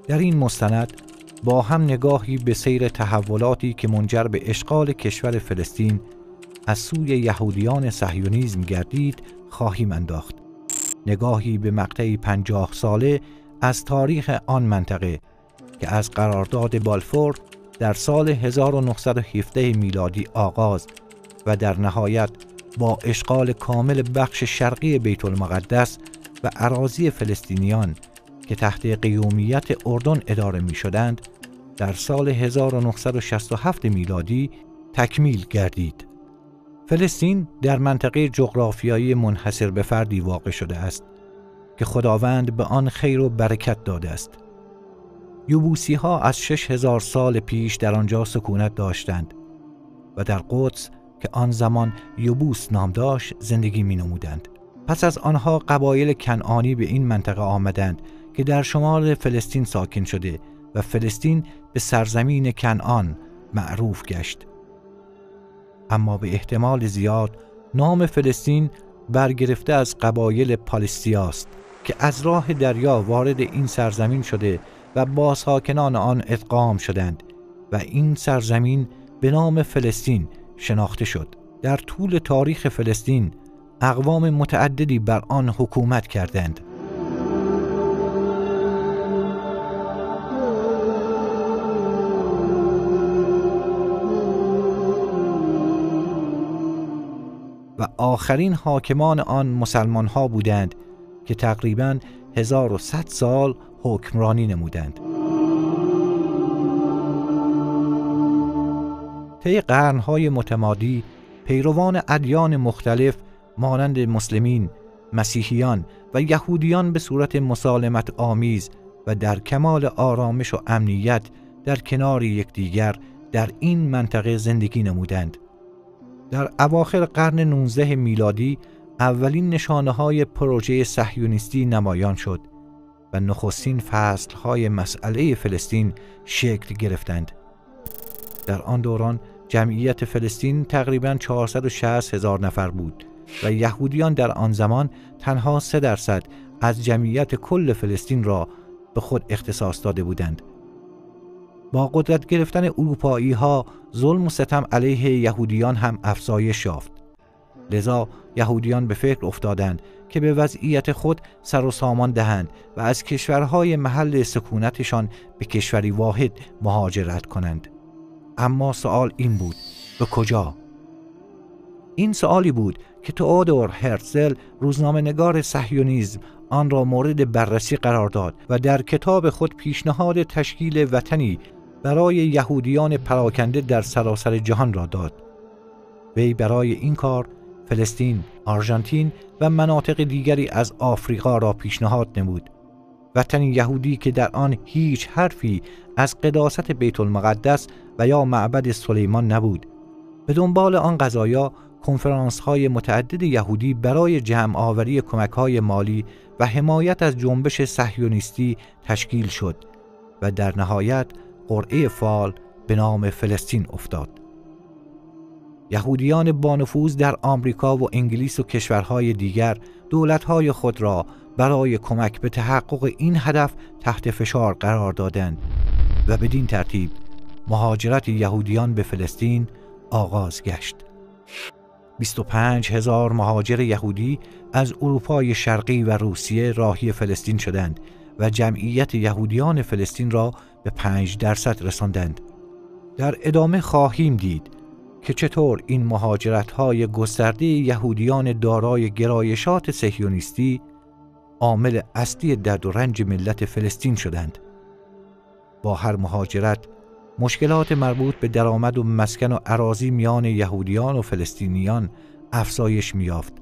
در این مستند با هم نگاهی به سیر تحولاتی که منجر به اشغال کشور فلسطین از سوی یهودیان صهیونیسم گردید خواهیم انداخت. نگاهی به مقطعی 50 ساله از تاریخ آن منطقه که از قرارداد بالفور در سال 1917 میلادی آغاز و در نهایت با اشغال کامل بخش شرقی بیت المقدس و اراضی فلسطینیان که تحت قیومیت اردن اداره می شدند در سال 1967 میلادی تکمیل گردید. فلسطین در منطقه جغرافیایی منحصر به فردی واقع شده است که خداوند به آن خیر و برکت داده است. یبوسی ها از 6000 سال پیش در آنجا سکونت داشتند و در قدس که آن زمان یبوس نام داشت زندگی می نمودند. پس از آنها قبایل کنعانی به این منطقه آمدند که در شمال فلسطین ساکن شده و فلسطین به سرزمین کنعان معروف گشت. اما به احتمال زیاد نام فلسطین برگرفته از قبایل پالستیاست که از راه دریا وارد این سرزمین شده و با ساکنان آن ادغام شدند و این سرزمین به نام فلسطین شناخته شد. در طول تاریخ فلسطین اقوام متعددی بر آن حکومت کردند. و آخرین حاکمان آن مسلمان ها بودند که تقریباً 1100 سال حکمرانی نمودند. طی قرن‌های متمادی پیروان ادیان مختلف مانند مسلمین، مسیحیان و یهودیان به صورت مسالمت آمیز و در کمال آرامش و امنیت در کنار یکدیگر در این منطقه زندگی نمودند. در اواخر قرن 19 میلادی اولین نشانه‌های پروژه صهیونیستی نمایان شد و نخستین فصل‌های مسئله فلسطین شکل گرفتند. در آن دوران جمعیت فلسطین تقریباً 460 هزار نفر بود و یهودیان در آن زمان تنها 3% از جمعیت کل فلسطین را به خود اختصاص داده بودند. با قدرت گرفتن اروپایی ها ظلم و ستم علیه یهودیان هم افزایش یافت. لذا یهودیان به فکر افتادند که به وضعیت خود سر و سامان دهند و از کشورهای محل سکونتشان به کشوری واحد مهاجرت کنند. اما سوال این بود: به کجا؟ این سوالی بود که تئودور هرتزل، روزنامه‌نگار صهیونیسم، آن را مورد بررسی قرار داد و در کتاب خود پیشنهاد تشکیل وطنی برای یهودیان پراکنده در سراسر جهان را داد. وی برای این کار فلسطین، آرژانتین و مناطق دیگری از آفریقا را پیشنهاد نمود. وطن یهودی که در آن هیچ حرفی از قداست بیت المقدس و یا معبد سلیمان نبود. به دنبال آن قضایا کنفرانس‌های متعدد یهودی برای جمع‌آوری کمک‌های مالی و حمایت از جنبش صهیونیستی تشکیل شد و در نهایت قرعه فال به نام فلسطین افتاد. یهودیان بانفوذ در آمریکا و انگلیس و کشورهای دیگر دولت‌های خود را برای کمک به تحقق این هدف تحت فشار قرار دادند و بدین ترتیب مهاجرت یهودیان به فلسطین آغاز گشت. 25,000 مهاجر یهودی از اروپای شرقی و روسیه راهی فلسطین شدند و جمعیت یهودیان فلسطین را به 5% رساندند. در ادامه خواهیم دید که چطور این مهاجرت‌های گسترده یهودیان دارای گرایشات صهیونیستی عامل اصلی درد و رنج ملت فلسطین شدند. با هر مهاجرت مشکلات مربوط به درآمد و مسکن و اراضی میان یهودیان و فلسطینیان افزایش می‌یافت.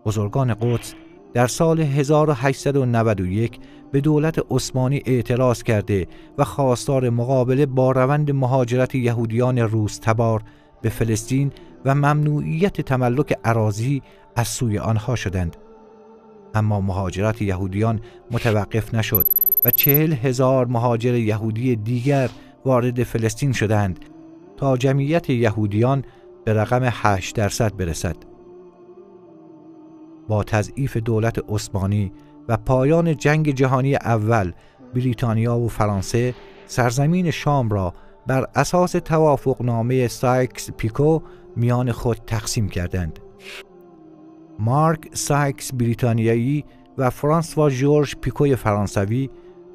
بزرگان قدس در سال 1891 به دولت عثمانی اعتراض کرده و خواستار مقابله با روند مهاجرت یهودیان روس تبار به فلسطین و ممنوعیت تملک اراضی از سوی آنها شدند. اما مهاجرت یهودیان متوقف نشد و 40,000 مهاجر یهودی دیگر وارد فلسطین شدند تا جمعیت یهودیان به رقم 8% برسد. با تضعیف دولت عثمانی و پایان جنگ جهانی اول بریتانیا و فرانسه سرزمین شام را بر اساس توافقنامه سایکس پیکو میان خود تقسیم کردند. مارک سایکس بریتانیایی و فرانسوا ژورژ پیکوی فرانسوی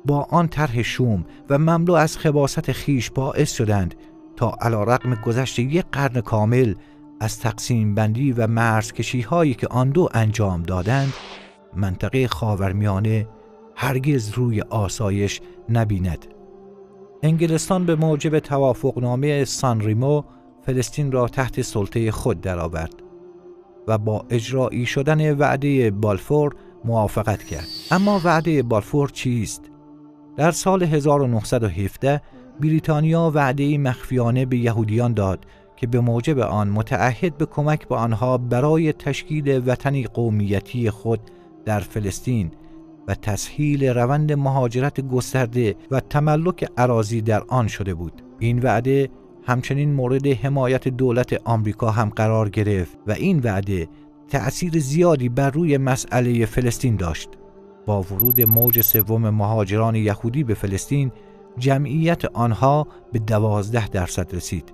با آن طرح شوم و مملو از خباثت خیش باعث شدند تا علیرغم گذشت یک قرن کامل از تقسیم بندی و مرزکشی هایی که آن دو انجام دادند، منطقه خاورمیانه هرگز روی آسایش نبیند. انگلستان به موجب توافقنامه سانریمو فلسطین را تحت سلطه خود درآورد و با اجرایی شدن وعده بالفور موافقت کرد. اما وعده بالفور چیست؟ در سال 1917 بریتانیا وعده مخفیانه به یهودیان داد که به موجب آن متعهد به کمک به آنها برای تشکیل وطنی قومیتی خود در فلسطین و تسهیل روند مهاجرت گسترده و تملک اراضی در آن شده بود. این وعده همچنین مورد حمایت دولت آمریکا هم قرار گرفت و این وعده تأثیر زیادی بر روی مسئله فلسطین داشت. با ورود موج سوم مهاجران یهودی به فلسطین، جمعیت آنها به 12% رسید.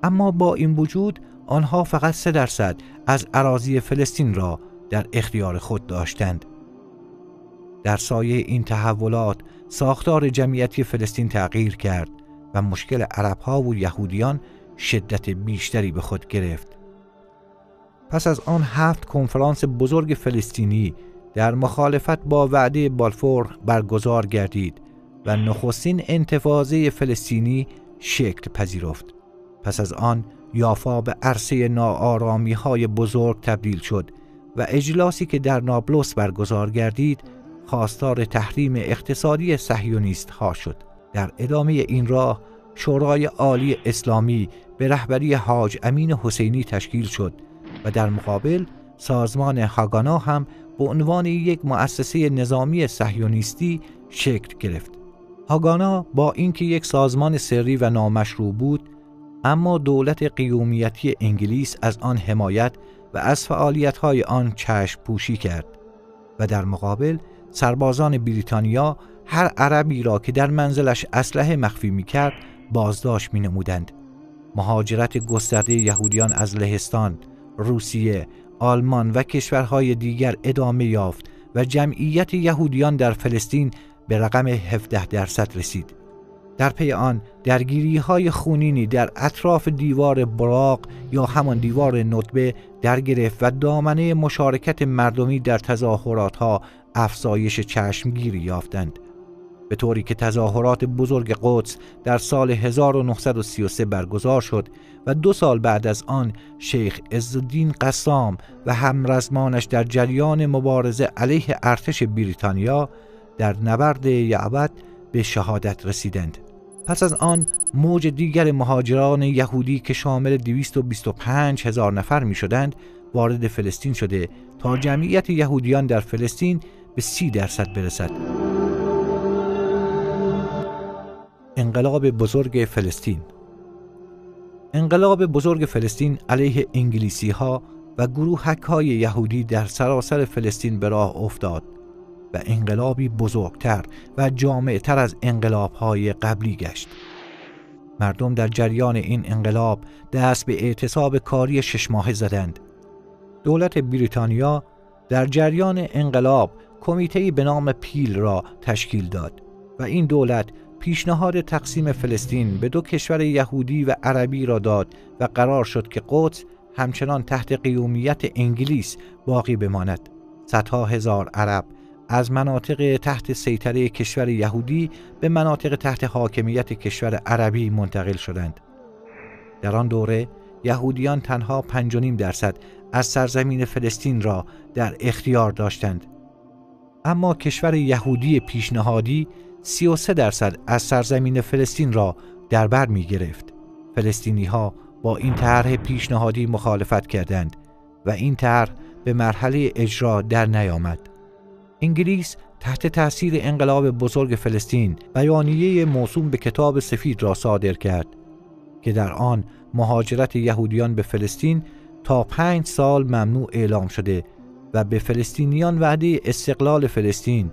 اما با این وجود آنها فقط 3% از اراضی فلسطین را در اختیار خود داشتند. در سایه این تحولات ساختار جمعیتی فلسطین تغییر کرد و مشکل عربها و یهودیان شدت بیشتری به خود گرفت. پس از آن 7 کنفرانس بزرگ فلسطینی در مخالفت با وعده بالفور برگزار گردید و نخستین انتفاضه فلسطینی شکل پذیرفت. پس از آن یافا به عرصه ناآرامی‌های بزرگ تبدیل شد و اجلاسی که در نابلس برگزار گردید خواستار تحریم اقتصادی صهیونیست ها شد. در ادامه این راه شورای عالی اسلامی به رهبری حاج امین حسینی تشکیل شد و در مقابل سازمان هاگانا هم به عنوان یک مؤسسه نظامی صهیونیستی شکل گرفت. هاگانا با اینکه یک سازمان سری و نامشروع بود، اما دولت قیومیتی انگلیس از آن حمایت و از فعالیت‌های آن چشم پوشی کرد و در مقابل سربازان بریتانیا هر عربی را که در منزلش اسلحه مخفی می‌کرد بازداشت می‌نمودند. مهاجرت گسترده یهودیان از لهستان، روسیه، آلمان و کشورهای دیگر ادامه یافت و جمعیت یهودیان در فلسطین به رقم 17% رسید. در پی آن درگیری‌های خونینی در اطراف دیوار براق یا همان دیوار ندبه در گرفت و دامنه مشارکت مردمی در تظاهرات‌ها افزایش چشمگیری یافتند، به طوری که تظاهرات بزرگ قدس در سال 1933 برگزار شد و 2 سال بعد از آن شیخ عزالدین قسام و همرزمانش در جریان مبارزه علیه ارتش بریتانیا در نبرد یعبد به شهادت رسیدند. پس از آن موج دیگر مهاجران یهودی که شامل 225,000 نفر می شدند وارد فلسطین شده تا جمعیت یهودیان در فلسطین به 30% برسد. انقلاب بزرگ فلسطین. انقلاب بزرگ فلسطین علیه انگلیسی ها و گروهک های یهودی در سراسر فلسطین به راه افتاد و انقلابی بزرگتر و جامعتر از انقلاب های قبلی گشت. مردم در جریان این انقلاب دست به اعتصاب کاری 6 ماهه زدند. دولت بریتانیا در جریان انقلاب کمیته‌ای به نام پیل را تشکیل داد و این دولت پیشنهاد تقسیم فلسطین به 2 کشور یهودی و عربی را داد و قرار شد که قدس همچنان تحت قیومیت انگلیس باقی بماند. صدها هزار عرب از مناطق تحت سیطره کشور یهودی به مناطق تحت حاکمیت کشور عربی منتقل شدند. در آن دوره یهودیان تنها 5.5% از سرزمین فلسطین را در اختیار داشتند، اما کشور یهودی پیشنهادی 33% از سرزمین فلسطین را در بر می گرفت. فلسطینی ها با این طرح پیشنهادی مخالفت کردند و این طرح به مرحله اجرا در نیامد. انگلیس تحت تأثیر انقلاب بزرگ فلسطین بیانیه موسوم به کتاب سفید را صادر کرد که در آن مهاجرت یهودیان به فلسطین تا 5 سال ممنوع اعلام شده و به فلسطینیان وعده استقلال فلسطین،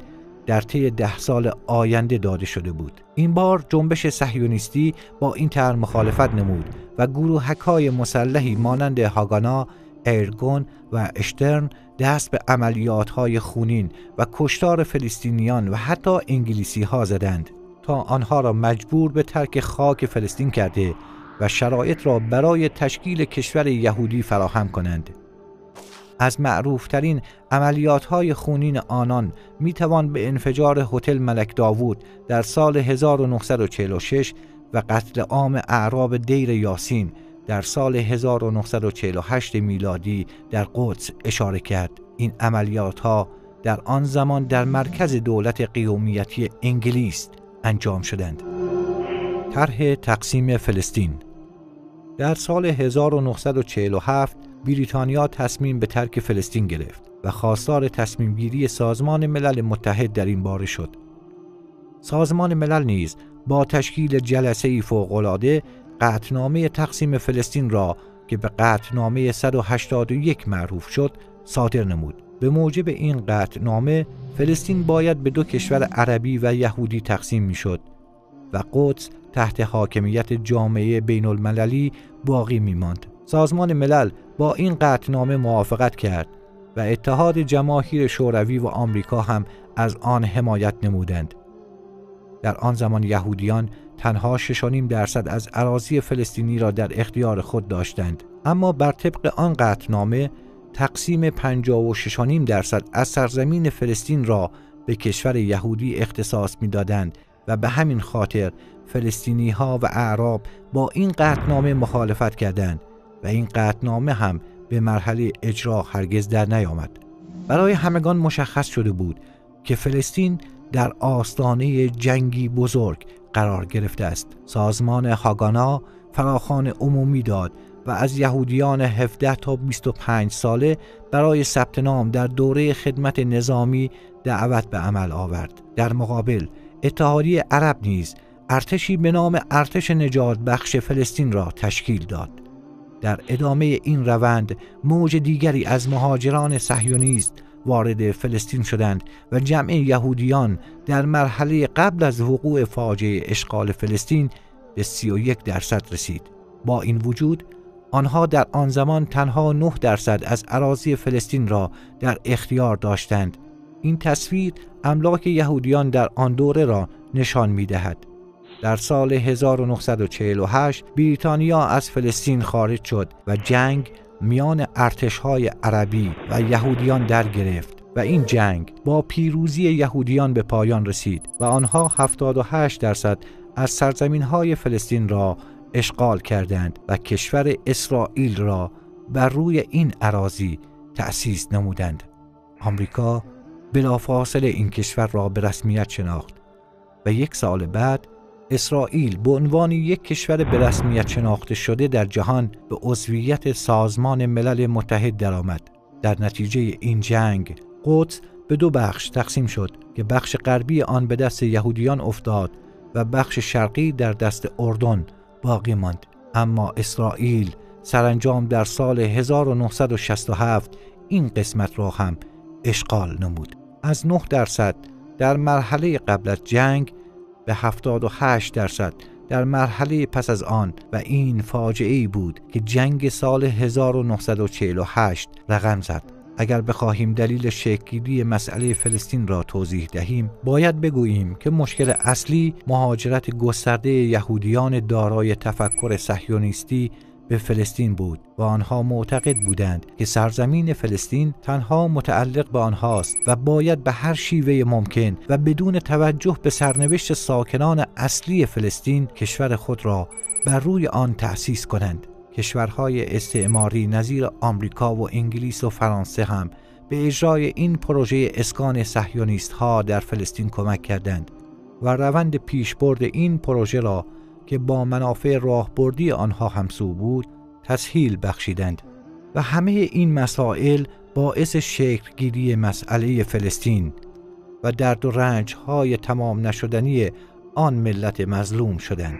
در طی 10 سال آینده داده شده بود. این بار جنبش صهیونیستی با این طرح مخالفت نمود و گروهک‌های مسلحی مانند هاگانا، ایرگون و اشترن دست به عملیات‌های خونین و کشتار فلسطینیان و حتی انگلیسی‌ها زدند تا آنها را مجبور به ترک خاک فلسطین کرده و شرایط را برای تشکیل کشور یهودی فراهم کنند. از معروفترین عملیات‌های خونین آنان می‌توان به انفجار هتل ملک داوود در سال 1946 و قتل عام اعراب دیر یاسین در سال 1948 میلادی در قدس اشاره کرد. این عملیات‌ها در آن زمان در مرکز دولت قیومیتی انگلیس انجام شدند. طرح تقسیم فلسطین. در سال 1947 بریتانیا تصمیم به ترک فلسطین گرفت و خواستار تصمیم گیری سازمان ملل متحد در این باره شد. سازمان ملل نیز با تشکیل جلسه‌ای فوق‌العاده قطعنامه تقسیم فلسطین را که به قطعنامه 181 معروف شد صادر نمود. به موجب این قطعنامه فلسطین باید به 2 کشور عربی و یهودی تقسیم می‌شد و قدس تحت حاکمیت جامعه بین المللی باقی می‌ماند. سازمان ملل با این قطعنامه موافقت کرد و اتحاد جماهیر شوروی و آمریکا هم از آن حمایت نمودند. در آن زمان یهودیان تنها 6.5% از اراضی فلسطینی را در اختیار خود داشتند، اما بر طبق آن قطعنامه تقسیم 56.5% از سرزمین فلسطین را به کشور یهودی اختصاص می‌دادند و به همین خاطر فلسطینی‌ها و اعراب با این قطعنامه مخالفت کردند و این قطعنامه هم به مرحله اجرا هرگز در نیامد. برای همگان مشخص شده بود که فلسطین در آستانه جنگی بزرگ قرار گرفته است. سازمان هاگانا فراخوان عمومی داد و از یهودیان 17 تا 25 ساله برای ثبت نام در دوره خدمت نظامی دعوت به عمل آورد. در مقابل اتحادیه عرب نیز ارتشی به نام ارتش نجات بخش فلسطین را تشکیل داد. در ادامه این روند موج دیگری از مهاجران صهیونیست وارد فلسطین شدند و جمع یهودیان در مرحله قبل از وقوع فاجعه اشغال فلسطین به 31% رسید. با این وجود آنها در آن زمان تنها 9% از اراضی فلسطین را در اختیار داشتند. این تصویر املاک یهودیان در آن دوره را نشان می‌دهد. در سال 1948 بریتانیا از فلسطین خارج شد و جنگ میان ارتش‌های عربی و یهودیان در گرفت و این جنگ با پیروزی یهودیان به پایان رسید و آنها 78% از سرزمین‌های فلسطین را اشغال کردند و کشور اسرائیل را بر روی این اراضی تأسیس نمودند. آمریکا بلافاصله این کشور را به رسمیت شناخت و یک سال بعد اسرائیل به عنوان یک کشور به رسمیت شناخته شده در جهان به عضویت سازمان ملل متحد درآمد. در نتیجه این جنگ قدس به 2 بخش تقسیم شد که بخش غربی آن به دست یهودیان افتاد و بخش شرقی در دست اردن باقی ماند. اما اسرائیل سرانجام در سال 1967 این قسمت را هم اشغال نمود. از 9% در مرحله قبل از جنگ به 78% در مرحله پس از آن و این فاجعه‌ای بود که جنگ سال 1948 رقم زد. اگر بخواهیم دلیل شکل‌گیری مسئله فلسطین را توضیح دهیم، باید بگوییم که مشکل اصلی مهاجرت گسترده یهودیان دارای تفکر صهیونیستی به فلسطین بود و آنها معتقد بودند که سرزمین فلسطین تنها متعلق به آنهاست و باید به هر شیوه ممکن و بدون توجه به سرنوشت ساکنان اصلی فلسطین کشور خود را بر روی آن تأسیس کنند. کشورهای استعماری نظیر آمریکا و انگلیس و فرانسه هم به اجرای این پروژه اسکان صهیونیست‌ها در فلسطین کمک کردند و روند پیشبرد این پروژه را که با منافع راهبردی آنها همسو بود تسهیل بخشیدند و همه این مسائل باعث شکلگیری مسئله فلسطین و درد و رنج‌های تمام نشدنی آن ملت مظلوم شدند.